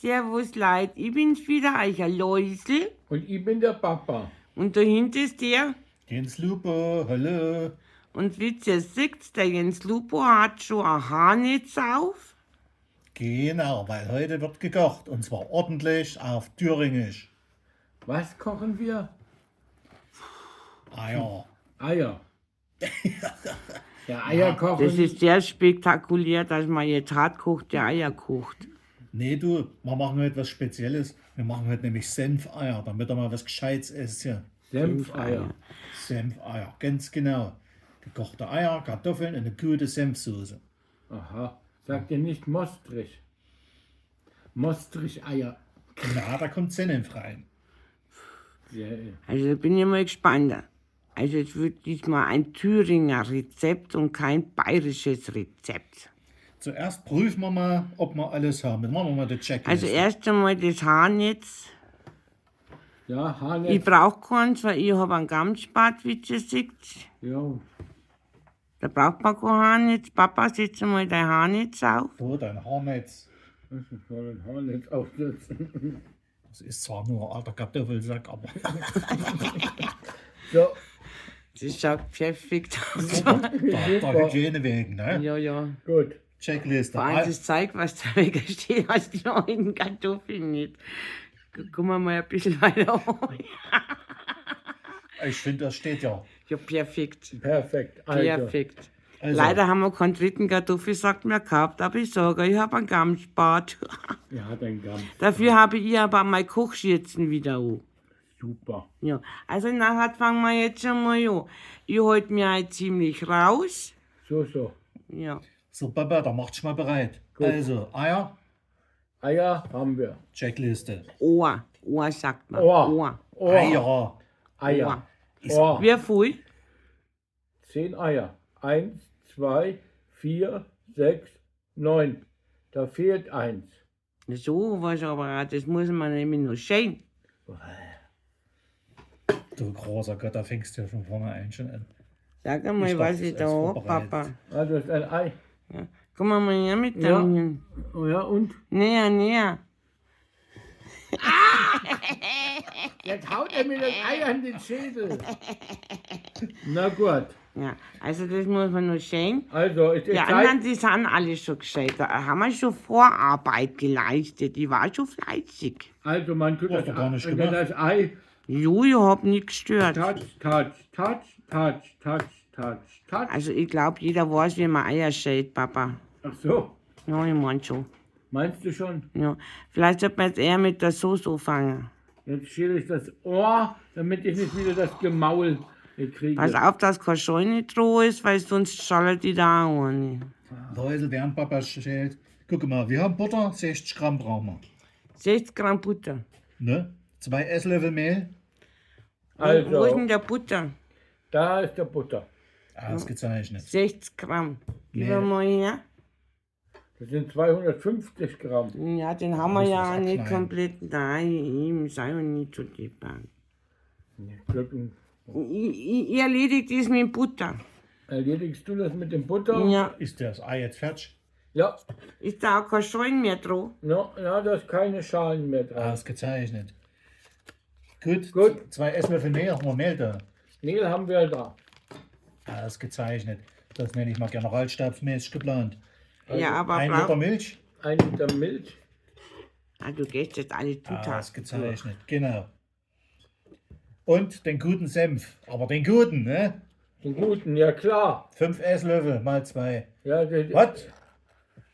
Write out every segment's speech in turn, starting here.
Servus Leid, ich bin's wieder, euer Läusel. Und ich bin der Papa. Und dahinter ist der. Jens Lupo, hallo. Und wie ihr seht, der Jens Lupo hat schon ein Haarnetz auf. Genau, weil heute wird gekocht und zwar ordentlich auf Thüringisch. Was kochen wir? Eier. Eier. Ja, Eier kochen. Das ist sehr spektakulär, dass man jetzt hart kocht, der Eier kocht. Nee, du, wir machen heute was Spezielles. Wir machen heute nämlich Senfeier, damit ihr mal was Gescheites esst hier. Senfeier. Senfeier, ganz genau. Gekochte Eier, Kartoffeln und eine gute Senfsoße. Aha. Sagt ihr nicht Mostrich? Mostrich-Eier. Na, da kommt Senf rein. Ja, Also bin ich mal gespannt. Also es wird diesmal ein Thüringer Rezept und kein bayerisches Rezept. Zuerst prüfen wir mal, ob wir alles haben. Dann machen wir mal die Checkliste. Also erst einmal das Haarnetz. ja Ich Haarnetz. brauche keins, weil ich habe einen Gamsbart, wie ihr seht. Ja. Da braucht man kein Haarnetz. Papa, setz mal dein Haarnetz auf. So, dein Haarnetz. Ich soll ein Haarnetz aufsetzen. Das ist zwar nur ein alter Kartoffelsack, aber So, Das schaut perfekt aus. der Hygiene wegen, ne? Ja, ja. gut. Checkliste. Vor allem das Zeug, was da wegsteht, aus den alten Kartoffeln nicht. Kommen wir mal ein bisschen weiter hoch. Ich finde, das steht ja. Ja, perfekt. Perfekt. Also, Perfekt. Also. Leider haben wir keinen dritten Kartoffelsack mehr gehabt, aber ich sage, ich habe einen Gamsbart. Er hat einen Gams. Dafür habe ich aber meine Kochschürzen wieder an. Super. Ja, also nachher fangen wir jetzt schon mal an. Ich halte mir halt ziemlich raus. So, so. Ja. So, Papa, da macht's mal bereit. Also, Eier, Eier haben wir. Checkliste. Ohr. Ohr sagt man. Ohr. Ohr. Ohr. Eier. Eier. Ohr. Ohr. Wie viel? 10 Eier. 1, 2, 4, 6, 9. Da fehlt eins. So was aber auch, das muss man nämlich noch schön. Du großer Gott, da fängst du ja von vorne ein schon an. Sag einmal, Ich dachte, was ich das da ist hab, vorbereitet. Papa. Also ist ein Ei. Ja. Komm mal her mit Ja. dem. Oh ja, und? Näher, näher. Jetzt haut er mir das Ei an den Schädel. Na gut. Ja, also das muss man noch schön. Also, ich, Die ich anderen, zeig, die sind alle schon gescheit. Da haben wir schon Vorarbeit geleistet. Ich war schon fleißig. also man tut Hast das, du gar nicht das, gemacht. das Ei Jo, ich hab nicht gestört. touch, touch, touch, touch, touch, touch, touch. Also ich glaube, jeder weiß, wie man Eier schält, Papa. Ach so, Ja, ich mein schon. meinst du schon? Ja. Vielleicht sollte man jetzt eher mit der Soße anfangen. Jetzt schäle ich das Ohr, damit ich nicht wieder das Gemaul kriege. Pass auf, dass keine Scheune droh ist, weil sonst schallert die da auch eine. Läusel, während Papa schält. Guck mal, wir haben Butter, 60 Gramm brauchen wir. 60 Gramm Butter. Ne? 2 Esslöffel Mehl, Wo ist Also, denn der Butter? da ist der Butter. ausgezeichnet. 60 Gramm. Gib Nee. mal her. Das sind 250 Gramm. Ja, den haben wir Muss ja das auch nicht abschneiden. komplett. Nein, ihm sei ja nicht so deppert. Glück. Ich erledige das mit Butter. Erledigst du das mit dem Butter? Ja. Ist das Ei jetzt fertig? Ja, Ist da auch kein Scheun mehr dran? no, na, da ist keine Schalen mehr dran. Ausgezeichnet. Gut, Gut. 2 Esslöffel Mehl, haben wir Mehl da. Mehl haben wir da. Ausgezeichnet. Das nenne ich mal generalstabsmäßig geplant. Ja, aber Ein Liter brauch, Milch. 1 Liter Milch. ah, du gehst jetzt alle Zutaten. Ausgezeichnet, genau. Und den guten Senf. Aber den guten, ne? Den guten, ja klar. 5 Esslöffel mal 2. Ja, das, Was?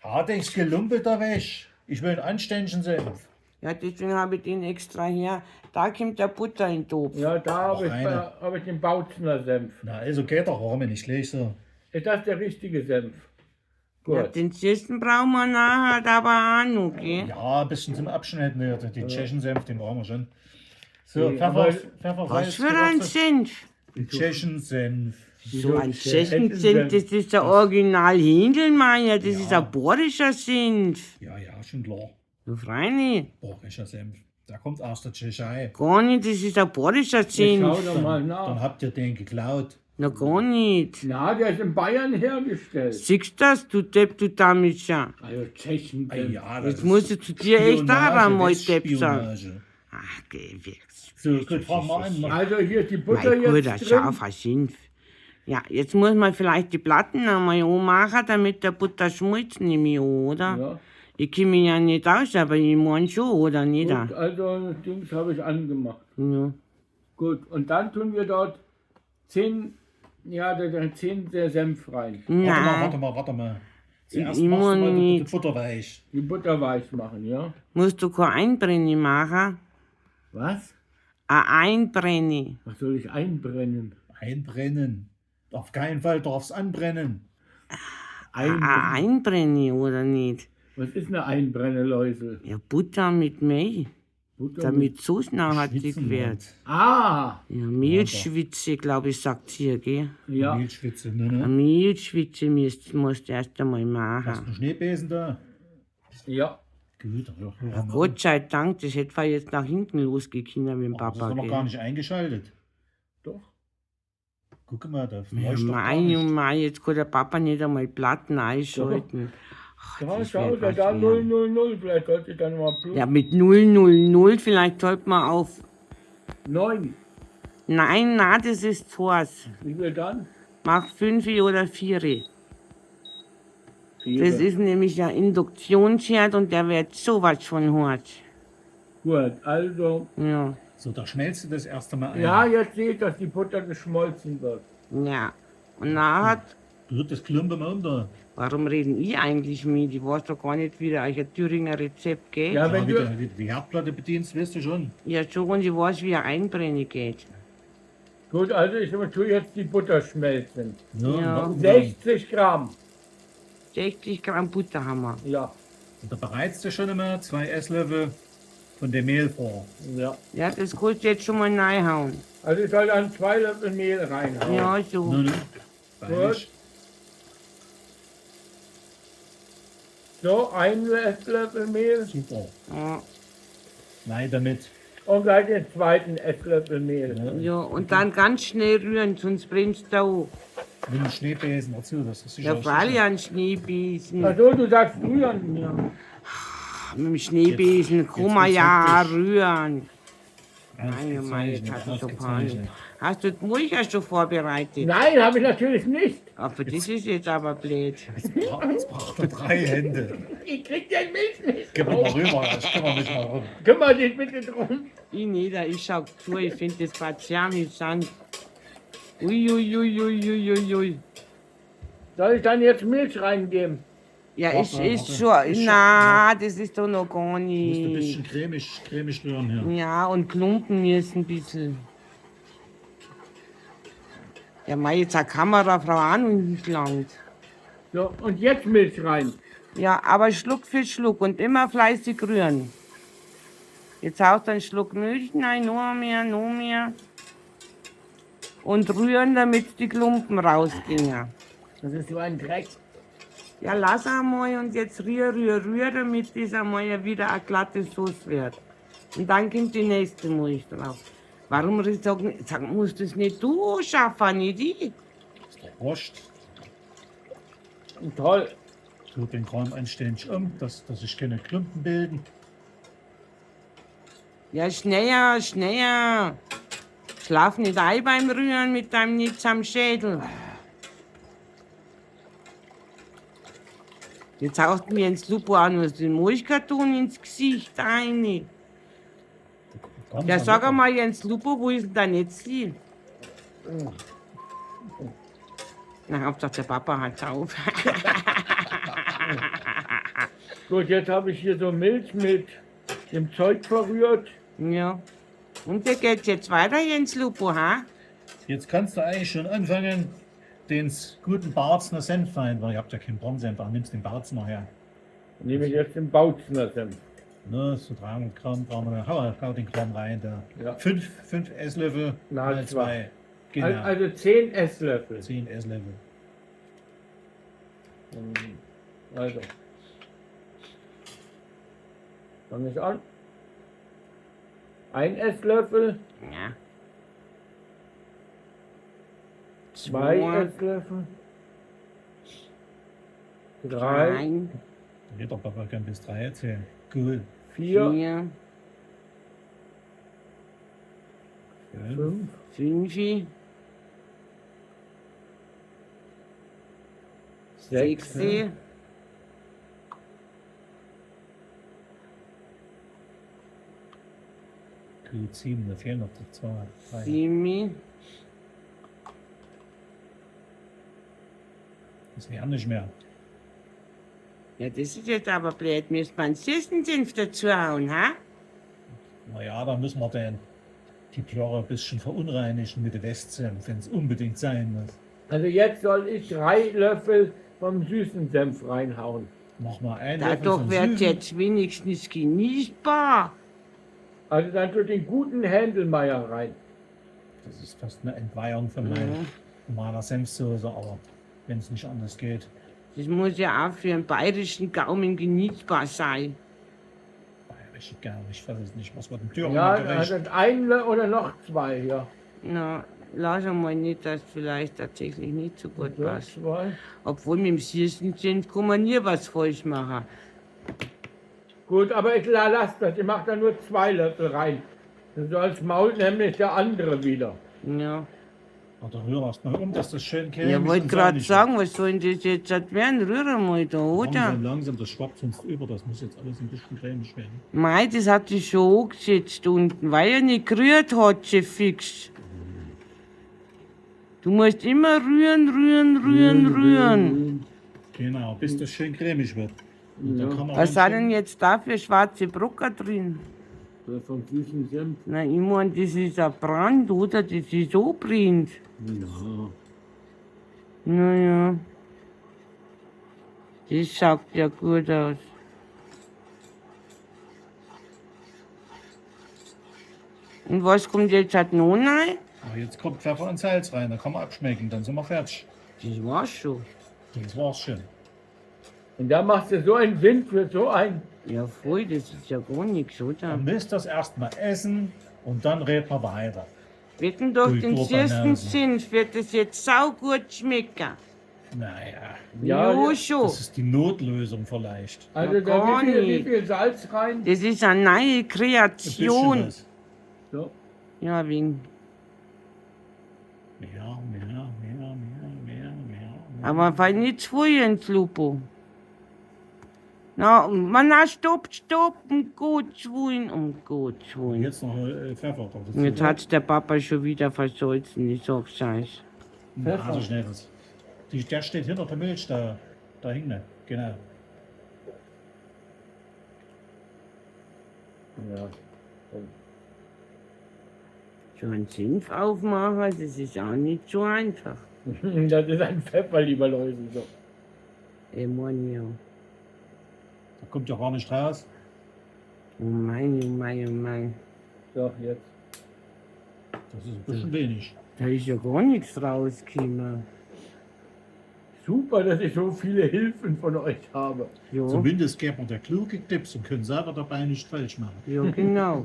Hat ich's gelumpelt da weg? Ich will einen anständigen Senf. Ja, deswegen habe ich den extra her. Da kommt der Butter in den Topf. Ja, da habe ich, eine. hab ich den Bautzener Senf. Na, also geht doch, warum nicht gleich so? Ist das der richtige Senf? Ja, Gut. den süßen brauchen wir nachher aber auch noch, gell? Ja, ein bisschen zum Abschneiden. Ne? Den Tschechen-Senf, den brauchen wir schon. So, Nee, Pfeffer, aber- Pfeffer, Was Salz, für ein Gewürze. Senf? Tschechen-Senf. So ein Tschechen-Senf? Tschechen-Senf, das ist der Original Hindelmeier, das ist ein bayerischer Senf. Ja, ja, schon klar. Du Freunde, Bayerischer Senf. Der kommt aus der Tschechei. gar nicht, das ist ein bayerischer Ich schau Senf. doch mal Dann nach. habt ihr den geklaut. Na gar nicht. Na, der ist in Bayern hergestellt. Siehst du das, du Depp, du Damischer? Also Tschechen. Ah Ja, das Jetzt ist musst du zu dir echt Spionage, auch einmal Depp sagen. Spionage. Ach, geh weg. So, gut, fang mal an. Also hier ist die Butter Mein guter, jetzt drin. scharfer Schimpf. Ja, jetzt muss man vielleicht die Platten einmal anmachen, damit der Butter schmilzt, nehme ich an, oder? Ja. Ich kenne mich ja nicht aus, aber ich mein schon, oder nicht? Gut, also das Dings habe ich angemacht. Ja. Gut, und dann tun wir dort 10, ja, 10 der Senf rein. Warte mal, Nein, warte mal, warte mal. Zuerst Ich machst du mal die, nicht. die Butter weich. Die Butter weich machen, ja? musst du kein Einbrenne machen? Was? Ein Einbrenne. Was soll ich einbrennen? Einbrennen. Auf keinen Fall darf's anbrennen. Ein Einbrennen. Einbrenne, oder nicht? Was ist eine Einbrenneleusel? Ja, Butter mit Mehl. Butter Damit Soße nachher dick Schwitzen wird. halt. Ah, Ja, Mehlschwitze, glaube ich, sagt hier, gell? ja. Mehlschwitze, ne, ne? Eine Mehlschwitze musst du erst einmal Hast du machen. einen Schneebesen da? Ja. Gut, ja, ja, Gott sei Dank, das hätte jetzt nach hinten losgekommen mit dem Das ist Papa. doch noch gell? gar nicht eingeschaltet. Doch. Guck mal, da Ja, leuchtet doch gar Mei, oh nicht. mei, jetzt kann der Papa nicht einmal Platten einschalten. Ach, Da, das schau, wär da, was da werden. 0, 0, 0. Vielleicht sollte ich dann mal plus Ja, mit 0, 0, 0, vielleicht sollte man auf. 9. Nein, nein, das ist zu heiß. Wie viel dann? Mach 5 oder 4. Vier. Das ist nämlich ein Induktionsherd und der wird sowas von hart. Gut, also. Ja, So, da schmelzt du das erste Mal ein. Ja, jetzt sehe ich, dass die Butter geschmolzen wird. ja. Und nachher, Rührt das Klumpen mal um da. warum reden ich eigentlich mit? Ich weiß doch gar nicht, wie der euch ein Thüringer Rezept geht. Ja, Ja, wenn wie du. du wie du die Herdplatte bedienst, weißt du schon. Ja, schon, und ich weiß, wie ein Einbrennen geht. Gut, also ich tue jetzt die Butter schmelzen. Ja, Ja. Und da, 60 Gramm. 60 Gramm Butter haben wir. Ja, und da bereitest du schon immer 2 Esslöffel von dem Mehl vor. ja. Ja, das kannst du jetzt schon mal reinhauen. Also ich soll dann 2 Löffel Mehl reinhauen. Ja, so. Ne, ne? Freilich. So, ein Esslöffel Mehl Super. Ja, Nein, damit. und gleich den zweiten Esslöffel Mehl. Ne? ja, und dann ganz schnell rühren, sonst brennst du auch. Mit dem Schneebesen dazu, das ist sicher. Ja, freilich einen Schneebesen. Ach so, du sagst rühren. Ja. Mit dem Schneebesen Jetzt- kann man jetzt ja auch wird's rühren. Meine, meine, jetzt hast du schon Panik. Hast du die Milch auch schon vorbereitet? Nein, habe ich natürlich nicht. Aber das ist jetzt aber blöd. Jetzt braucht er 3 Hände. Ich krieg den Milch nicht. Gib mir mal rüber, ich kümmere mich mal rum. Kümmer dich bitte drum. Ich nicht, ich schau zu, ich finde das grad sehr amüsant. Ui, ui, ui, ui, ui, ui, ui. Soll ich dann jetzt Milch reingeben? Ja, Warte, ist, ist warte. schon. Ist schon- Na, das ist doch noch gar Du musst ein nicht. bisschen cremig rühren hier. Ja, und Klumpen müssen ein bisschen. Ja, mei, jetzt hat Kamerafrau auch noch nicht gelangt. So, und jetzt Milch rein. Ja, aber Schluck für Schluck und immer fleißig rühren. Jetzt haust du einen Schluck Milch rein, noch mehr, noch mehr. Und rühren, damit die Klumpen rausgehen. Das ist so ein Dreck. Ja, lass einmal und jetzt rühr, rühr, rühr, damit das einmal ja wieder eine glatte Sauce wird. Und dann kommt die nächste Milch drauf. Warum sag, musst das nicht du schaffen, nicht ich? Ist doch wurscht. Toll. Tut den Kram anständig um, dass sich keine Klumpen bilden. Ja, schneller, schneller. Schlaf nicht ein beim Rühren mit deinem Nitz am Schädel. Jetzt haust du mir ins Lupo auch noch den Milchkarton ins Gesicht rein. Ganz Ja, sag lecker. einmal, Jens Lupo, wo ist denn dein Netzli? Na, Hauptsache der Papa hat's auf. Gut, jetzt habe ich hier so Milch mit dem Zeug verrührt. Ja. Und wie geht's jetzt weiter, Jens Lupo, ha? Jetzt kannst du eigentlich schon anfangen, den guten Barzner Senf rein, weil ihr habt ja keinen Bromsenf, aber nimmst den Barzner her. Nehme ich jetzt den Bautzner Senf. Ne, so 300 Gramm brauchen wir. Hau den Kram rein da. Ja. 5 Esslöffel Mal mal zwei. 2. Genau. Also 10 Esslöffel. 10 Esslöffel. Also. Fange ich an. 1 Esslöffel. Ja. Zwei Zwei, Esslöffel. 3, drei, Jeder Papa kann bis 3 erzählen. Gut. 4, vier, 5. 5, fünf, 6, sechs, Gut, 7. Da fehlen noch die 2. 3. sieben, Das wäre nicht mehr. Ja, das ist jetzt aber blöd. Müsste man süßen Senf dazu hauen, ha? Naja, da müssen wir denn die Plörre ein bisschen verunreinigen mit dem Westsenf, wenn es unbedingt sein muss. Also jetzt soll ich 3 Löffel vom süßen Senf reinhauen. Mach mal einen Löffel Dadurch vom wird Süßen. jetzt wenigstens genießbar. Also dann tut den guten Händelmeier rein. Das ist fast eine Entweihung von meiner Senfsoße, aber wenn es nicht anders geht. Das muss ja auch für einen bayerischen Gaumen genießbar sein. Bayerisch gar nicht, ich weiß es nicht. Was wird ein Thüringer Ja, Gericht? also ein oder noch 2 hier. Na, lass einmal nicht, dass vielleicht tatsächlich nicht so gut So, passt. 2. Obwohl mit dem süßen Senf kann man nie was falsch machen. Gut, aber ich lass das. Ich mach da nur 2 Löffel rein. Sonst mault nämlich der andere wieder. Ja. Oder rühr erst mal um, dass das schön cremig Ich wollte und gerade sahnig sagen, was soll denn das jetzt halt werden? Rühr mal da, wird. oder? Langsam, langsam, das schwappt sonst über. Das muss jetzt alles ein bisschen cremig werden. Mei, das hat sich schon angesetzt unten, weil er nicht gerührt hat, sie fix. Du musst immer rühren, rühren, rühren, rühren. Genau, bis das schön cremig wird. Und dann kann man Was dann sind denn jetzt da für schwarze Brocker drin? Vom süßen Senf. Na, ich mein, das ist ein Brand, oder? Das ist so brennt. Ja. Naja. Das schaut ja gut aus. Und was kommt jetzt halt noch rein? Aber jetzt kommt Pfeffer und Salz rein, da kann man abschmecken, dann sind wir fertig. Das war's schon. Das war's schon. Und da machst du so einen Wind für so ein. Ja, voll, das ist ja gar nichts, oder? Dann müsst das erstmal essen und dann reden wir weiter. Wetten durch den süßen Kulturbanause. Senf wird das jetzt saugut schmecken. Naja, Ja, Jo, schon. das ist die Notlösung vielleicht. Also Na, da gar wie nicht. viel Salz rein? Das ist eine neue Ein bisschen Kreation. was. So. Ja, wegen. Mehr, mehr, mehr, mehr, mehr, mehr. mehr. Aber fall nicht zu viel ins Lupo. Na, man, na, stopp, stopp, um Gottes Willen, um Gottes Und Willen. jetzt noch Pfeffer dazu. Und jetzt hat's der Papa schon wieder versalzen, ich sag's euch. Na, so schnell das. Der steht hinter der Milch da. Da hängt er. Genau. Ja. So einen Senf aufmachen, das ist auch nicht so einfach. Das ist ein Pfeffer, lieber Leute. So. Ich mein ja. Da kommt ja gar nicht raus. Oh mein, oh mein, oh mein. So, jetzt. Das ist ein bisschen wenig. Da ist ja gar nichts rausgekommen. Super, dass ich so viele Hilfen von euch habe. Ja, Zumindest gäbe man der kluge Tipps und können selber dabei nicht falsch machen. ja genau.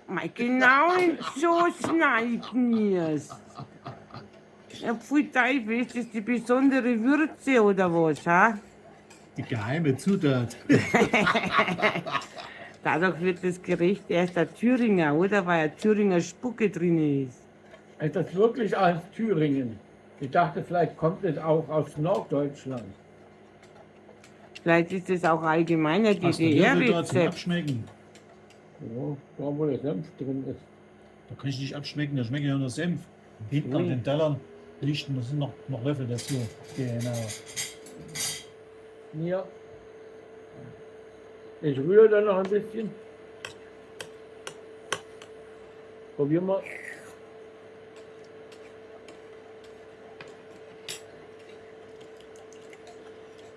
Mei, genau so schneiden wir's. Ja, pfui Teufel, ist das die besondere Würze oder was, ha? Die geheime Zutat. Dadurch wird das Gericht erst der Thüringer, oder? Weil ja Thüringer Spucke drin ist. Ist das wirklich aus Thüringen? Ich dachte, vielleicht kommt es auch aus Norddeutschland. Vielleicht ist das auch allgemeiner Hast du Löffel da zum DDR-Rezept. Abschmecken? Ja, da wo der Senf drin ist. Da kann ich nicht abschmecken, da schmeckt ja nur Senf. Hinten an Ui. den Tellern liegt, da sind noch Löffel dazu. Genau. Ja. Ich rühre da noch ein bisschen. Probier mal.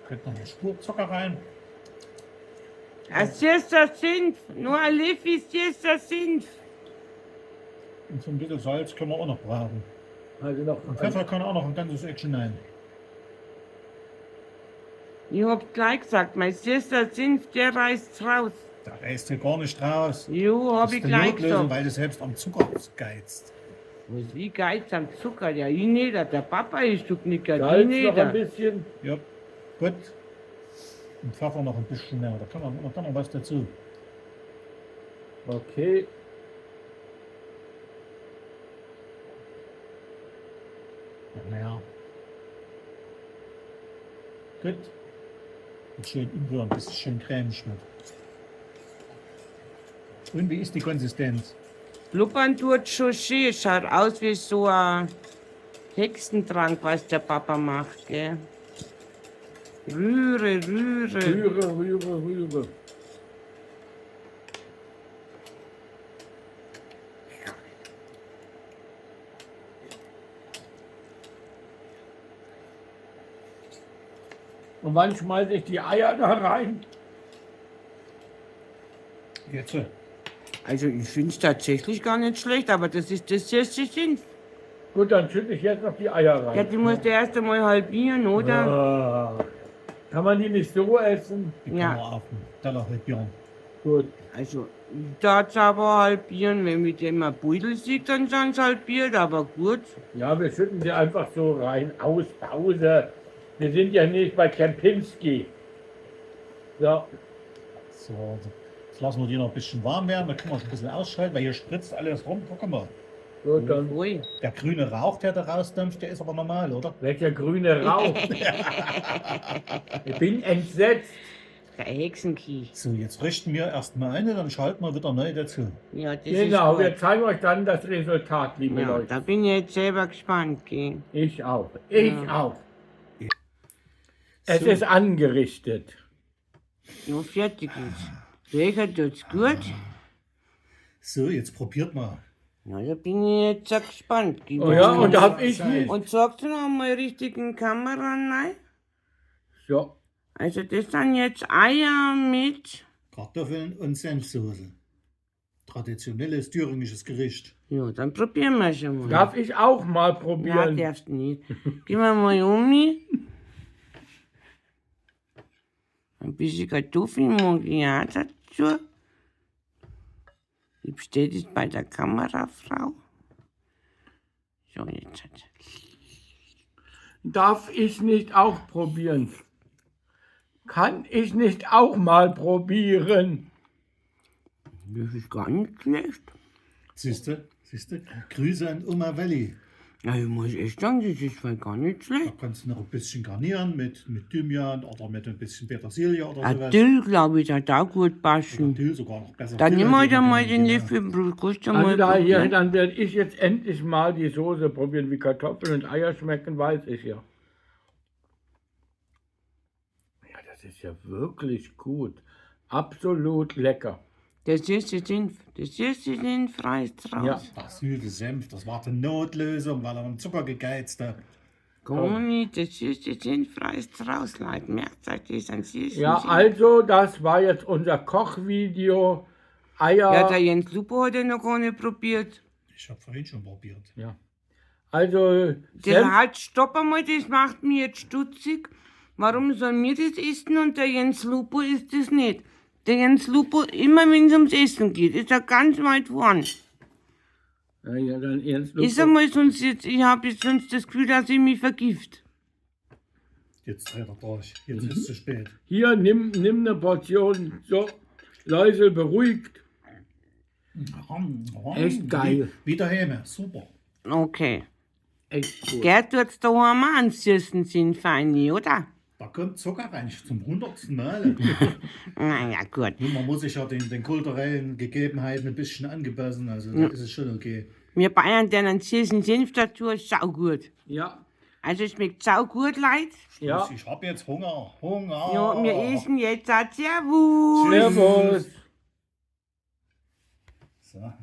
Könnte noch eine Spur Zucker rein. Ein süßer Senf, nur ein Löffel süßer Senf. Und so ein bisschen Salz können wir auch noch brauchen. Also noch Und Pfeffer kann auch noch ein ganzes Eckchen rein. Ich hab gleich gesagt, mein süßer Senf, der reißt's raus. Da reißt ja gar nicht raus. Jo, hab Das ich ist die gleich Notlösung, gesagt. weil du selbst am Zucker geizt. Was ich geiz am Zucker, ja ich nicht, der Papa ist doch nicht, ich Salz nicht. noch ein bisschen. Ja, gut. Und Pfeffer noch ein bisschen mehr. Da kann man noch, kann noch was dazu. Okay. Noch mehr. Gut. Und schön umrühren, bis es schön cremig wird. Und wie ist die Konsistenz? Blubbern tut schon schön, schaut aus wie so ein Hexentrank, was der Papa macht, gell? Rühre, rühre. Rühre, rühre, rühre. Und wann schmeiße ich die Eier da rein? Jetzt. Also ich finde es tatsächlich gar nicht schlecht, aber das ist das erste Sinn. Gut, dann schütte ich jetzt noch die Eier rein. Ja, die musst du erst einmal halbieren, oder? Ah. Kann man die nicht so essen? Die Ja. kann man auf dem Teller halbieren. Gut. Also, ich darf aber halbieren, wenn mit dem ein Beutel sieht, dann sind sie halbiert, aber gut. Ja, wir schütten sie einfach so rein. Aus, Pause. Wir sind ja nicht bei Kempinski. So, So, jetzt lassen wir die noch ein bisschen warm werden. Da können wir schon ein bisschen ausschalten, weil hier spritzt alles rum. Guck mal. gut, dann. Ui. Der grüne Rauch, der da rausdampft, der ist aber normal, oder? Welcher grüne Rauch. Ich bin entsetzt. Der Hexenkich. So, jetzt richten wir erstmal eine, dann schalten wir wieder neu dazu. Ja, das Genau, ist wir gut. zeigen euch dann das Resultat, liebe Ja, Leute. da bin ich jetzt selber gespannt, gell? Ich auch. Ich Ja. auch. Es So. ist angerichtet. Ja, fertig ist. Welcher tut's gut? So, jetzt probiert mal. Ja, da bin ich jetzt auch gespannt. Gell? Oh ja, und da hab ich nicht. Und sagst du noch einmal richtig in die Kamera rein? So, Also das sind jetzt Eier mit... Kartoffeln und Senfsoße. Traditionelles thüringisches Gericht. Ja, dann probieren wir schon mal. darf ich auch mal Ja, probieren? darfst nicht. Gehen wir mal um mich. Ein bisschen Kartoffeln mag ich auch dazu. Ich bestelle das bei der Kamerafrau. So, jetzt. Darf ich nicht auch probieren? Kann ich nicht auch mal probieren? Das ist gar nicht schlecht. Siehste, siehste. Grüße an Oma Valley. Ja, ich muss echt sagen, das ist voll gar nicht Da schlecht. kannst du noch ein bisschen garnieren mit Thymian oder mit ein bisschen Petersilie oder Ein sowas. Dill, glaube ich, hat auch gut Oder passen. Dill sogar noch besser. Dann Dill nimm als halt einmal den genau. Löffel, kannst du Also mal da hier, probieren. dann werde ich jetzt endlich mal die Soße probieren. Wie Kartoffeln und Eier schmecken, weiß ich ja. Ja, das ist ja wirklich gut. Absolut lecker. Das ist der Senf. Das ist der Senf reißt raus. Ja. Ach, süße Senf, das war die Notlösung, weil er am Zucker gegeizt hat. Gar nicht, das ist der Senf reißt raus, Leute. Merkt euch das, ein süßen Ja, Senf. also, das war jetzt unser Kochvideo. Eier. Ja, der Jens Lupo hat ja noch gar nicht probiert. Ich habe vorhin schon probiert. Ja. Also, Der Senf, halt, stopp einmal, das macht mich jetzt stutzig. Warum sollen wir das essen und der Jens Lupo isst das nicht? Der Jens Lupo, immer wenn es ums Essen geht, ist er ganz weit vorn. ja, ja, dann Jens Ich Lupo. sag mal, sonst jetzt, ich habe jetzt sonst das Gefühl, dass ich mich vergift. Jetzt dreht er durch. Jetzt ist es zu spät. Hier, nimm eine Portion. So, Leute, beruhigt. Echt geil. Wie daheim. Super. Okay. Echt gut. Gerd tut's daheim auch einen süßen Sinn, feini, oder? Da kommt Zucker rein, zum 100. Mal. Naja, gut. Nun, man muss sich ja den kulturellen Gegebenheiten ein bisschen angepassen. Also da ist es schon okay. Wir Bayern, der einen süßen Senf dazu, ist saugut. Ja, Also schmeckt saugut, Leute. ja. Ich habe jetzt Hunger. Hunger. Ja, wir essen jetzt auch. Servus. Servus. So.